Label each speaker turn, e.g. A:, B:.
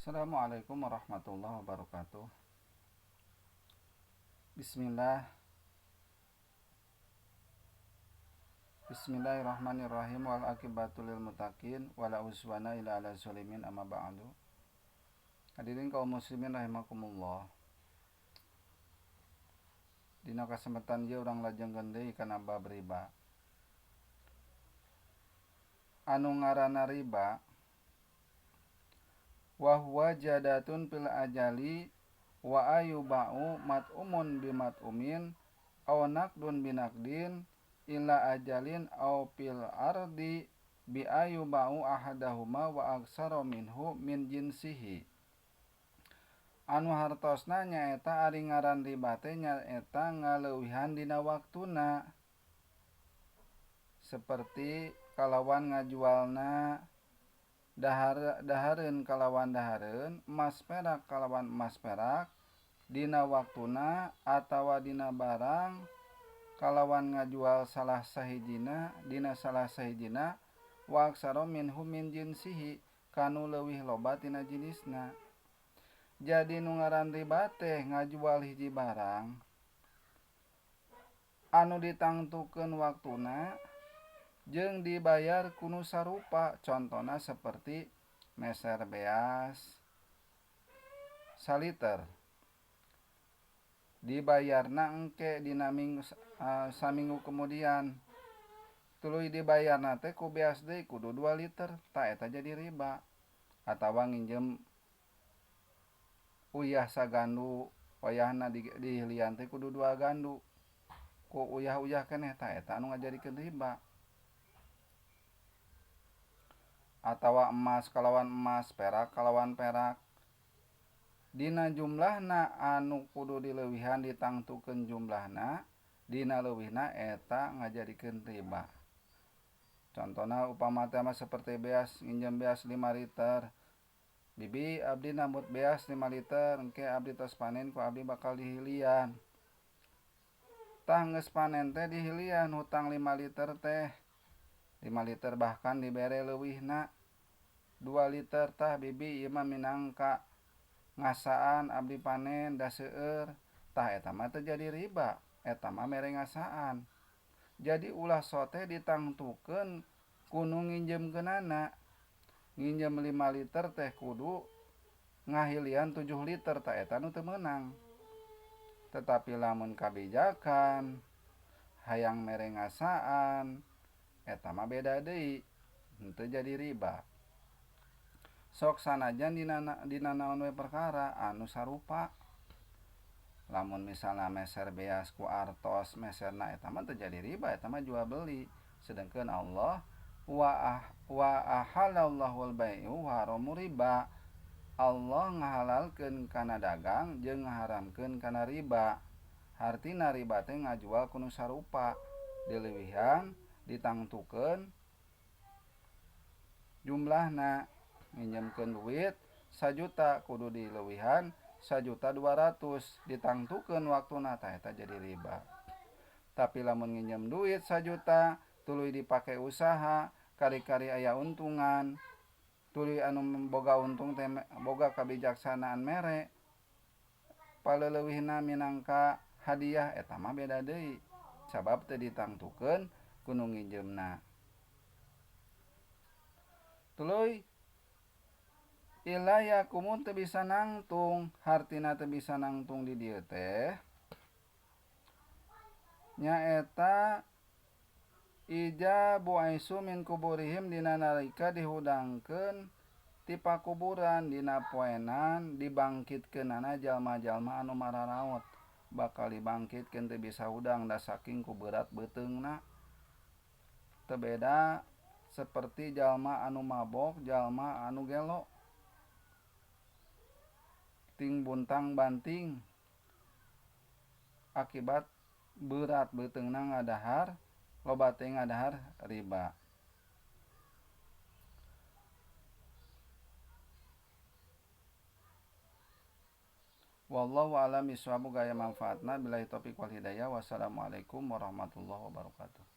A: Assalamualaikum warahmatullahi wabarakatuh. Bismillah. Bismillahirrahmanirrahim. Wal akibatu lil muttaqin wala uswana illa ala zalimin amma ba'du. Hadirin kaum muslimin rahimakumullah. Dina kasempatan ieu urang lajengkeun deui kana bab riba. Anu ngaranna riba wa huwa jadatun fil ajali wa ayuba'u mat'umun bimat'umin aw naqdun binaqdin ila ajalin aw fil ardi bi ayuba'u ahadahuma wa aksara minhu min jinsihi. Anu hartosna nyaeta ari ngaran riba teh nyaeta ngaleuwihan dina waktuna, seperti kalawan ngajualna dahareun kalawan dahareun, emas perak kalawan emas perak dina waktuna, atawa dina barang kalawan ngajual salah sahijina dina salah sahijina wa aksara minhu min jinsihi kanu leuwih loba tina jinisna. Jadi nu ngaran riba teh ngajual hiji barang anu ditangtukeun waktuna jeung dibayar kunu sarupa, contona seperti meser beas saliter dibayarna engke dina minggu, saminggu kemudian tuluy dibayarna teh ku beas deui kudu 2 liter, ta eta jadi riba. Atawa nginjem uyah sagandu wayahna dihilian teh kudu 2 gandu ku uyah-uyah keneh, ta eta anu ngajadikeun riba. Atawa emas kalawan emas, perak kalawan perak, dina jumlahna anu kudu dileuwihan ditangtukeun jumlahna, dina leuwihna eta ngajadikeun riba. Contona upama teh mah seperti beas, nginjem beas 5 liter, bibi abdi nambut beas 5 liter, engke abdi tos panen ku abdi bakal dihilian. Tah geus panen teh dihilian hutang 5 liter teh, 5 liter bahkan dibere leuwihna 2 liter, tah bibi ieu mah minangka ngasaan abdi panen da seueur, tah eta mah teu jadi riba, eta mah mere ngasaan. Jadi ulah sote ditangtukeun ku nu nginjemkeunana. Nginjem 5 liter teh kudu ngahilian 7 liter, tah eta nu teu meunang. Tetapi lamun kabijakan hayang mere ngasaan eta mah beda deui, henteu jadi riba. Sok sanajan dina naon we perkara anu sarupa. Lamun misalna meser beas ku artos meserna eta mah teu jadi riba, eta mah jual beli. Sedengkeun Allah wa ahalallahu al-bai'u wa haramu riba. Allah ngahalalkeun kana dagang jeung ngaharamkeun kana riba. Hartina riba teh ngajual ku nu sarupa, dileuwihan ditangtukeun jumlahna. Nginjemkeun duit 1 juta kudu dileuwihan 1.200.000, ditangtukeun waktuna, tah eta jadi riba. Tapi lamun nginjem duit 1 juta tuluy dipake usaha, kari-kari aya untungan, tuluy anu boga untung teh boga kabijaksanaan mere paleleuwihna minangka hadiah, eta mah beda deui, sabab teu ditangtukeun ku nu nginjemna. Tuluy ila yakumun teu bisa nangtung, hartina teu bisa nangtung di dieu teh nyaeta ija buaisu min kuburihim dina nalika dihudangkeun ti pakuburan dina poenan dibangkitkeunana jalma-jalma anu mararaot, bakal dibangkitkeun teu bisa hudang da saking ku berat beuteungna. Teu beda seperti jalma anu mabok, jalma anu gelo, ting buntang banting akibat berat beuteungna ngadahar, loba teh ngadahar riba. Wallahu a'lam bishawab, gaya manfaatna, billahi taufiq wal hidayah. Wassalamualaikum warahmatullahi wabarakatuh.